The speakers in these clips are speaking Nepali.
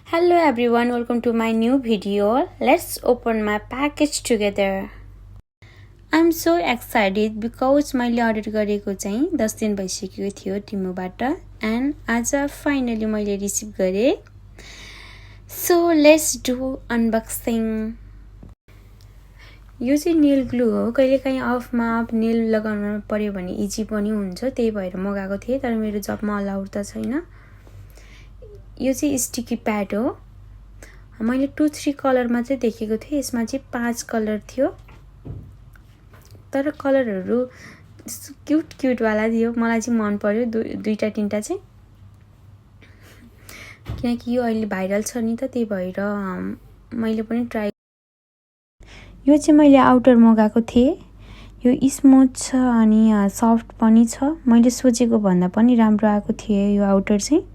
Hello everyone, welcome to my new video. Let's open my package together. I'm so excited because मैले अर्डर गरेको चाहिँ 10 दिन भइसकेको थियो टिमुबाट and आज फाइनली मैले रिसिभ गरे. So let's do unboxing. यो चाहिँ नेल ग्लु हो. कहिलेकाहीँ अफमा नेल लगाउन पर्यो भने इजी पनि हुन्छ. त्यही भएर मगाएको थिएँ तर मेरो जबमा अलाउड त छैन. यो चाहिँ स्टिकी प्याड हो. मैले 2-3 कलरमा चाहिँ देखेको थिएँ. यसमा चाहिँ 5 कलर थियो. तर कलरहरू क्यूट वाला थियो. मलाई चाहिँ मन पर्यो दुईटा तीनटा चाहिँ. किनकि यो अहिले भाइरल छ नि त, त्यही भएर मैले पनि ट्राई. यो चाहिँ मैले आउटर मगाएको थिएँ. यो स्मुथ छ अनि सफ्ट पनि छ. मैले सोचेको भन्दा पनि राम्रो आएको थियो यो आउटर चाहिँ.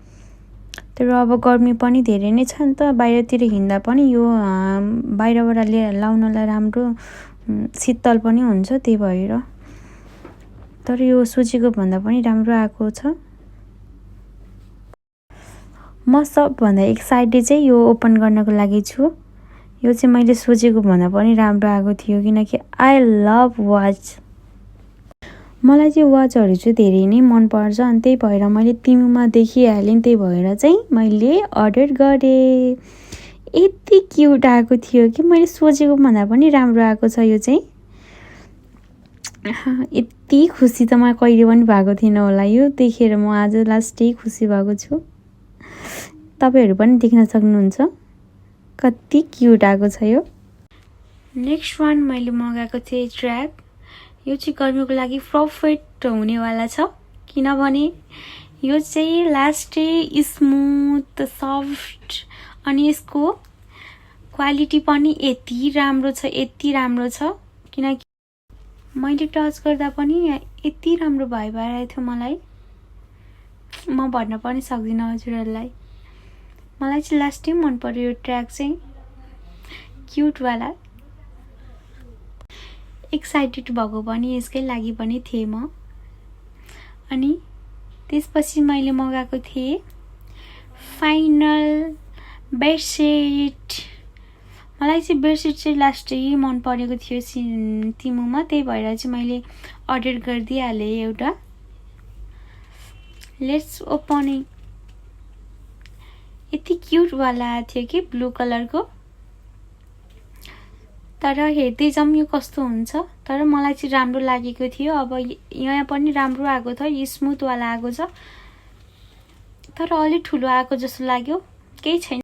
तर अब गर्मी पनि धेरै नै छ नि त, बाहिरतिर हिँड्दा पनि यो बाहिरबाट लाउनलाई राम्रो शीतल पनि हुन्छ. त्यही भएर तर यो सोचेको भन्दा पनि राम्रो आएको छ. म सबभन्दा एक्साइटेड चाहिँ यो ओपन गर्नको लागि छु. यो चाहिँ मैले सोचेको भन्दा पनि राम्रो आएको थियो किनकि आई लभ वाच. मलाई चाहिँ वाचहरू चाहिँ धेरै नै मन पर्छ अनि त्यही भएर मैले तिमीमा देखिहालेँ. त्यही भएर चाहिँ मैले अर्डर गरेँ. यति क्युट आएको थियो कि मैले सोचेको भन्दा पनि राम्रो आएको छ. यो चाहिँ यति खुसी त म कहिले पनि भएको थिएन होला. यो देखेर म आज लास्टै खुसी भएको छु. तपाईहरु पनि देख्न सक्नुहुन्छ कति क्युट आएको छ यो. नेक्स्ट वान मैले मगाएको थिएँ ट्र्याक. यो चाहिँ गर्मीको लागि परफेक्ट हुनेवाला छ किनभने यो चाहिँ लास्टै स्मुथ सफ्ट अनि यसको क्वालिटी पनि यति राम्रो छ किनकि मैले टच गर्दा पनि यति राम्रो भाइब आइरहेको थियो मलाई. म भन्न पनि सक्दिनँ हजुरहरुलाई. मलाई चाहिँ लास्टै मन पर्यो यो ट्र्याक चाहिँ क्युट वाला. एक्साइटेड भएको पनि यसकै लागि पनि थिएँ म. अनि त्यसपछि मैले मगाएको थिएँ फाइनल बेडसिट. मलाई चाहिँ बेडसिट चाहिँ लास्टै मन परेको थियो तिमुमा. त्यही भएर चाहिँ मैले अर्डर गरिदिइहालेँ एउटा. Let's opening. यति क्युट वाला थियो कि ब्लू कलरको. तर हेर्दै जाऊँ यो कस्तो हुन्छ. तर मलाई चाहिँ राम्रो लागेको थियो. अब यहाँ पनि राम्रो आएको छ. स्मुथ वाला आएको छ तर अलि ठुलो आएको जस्तो लाग्यो. केही छैन.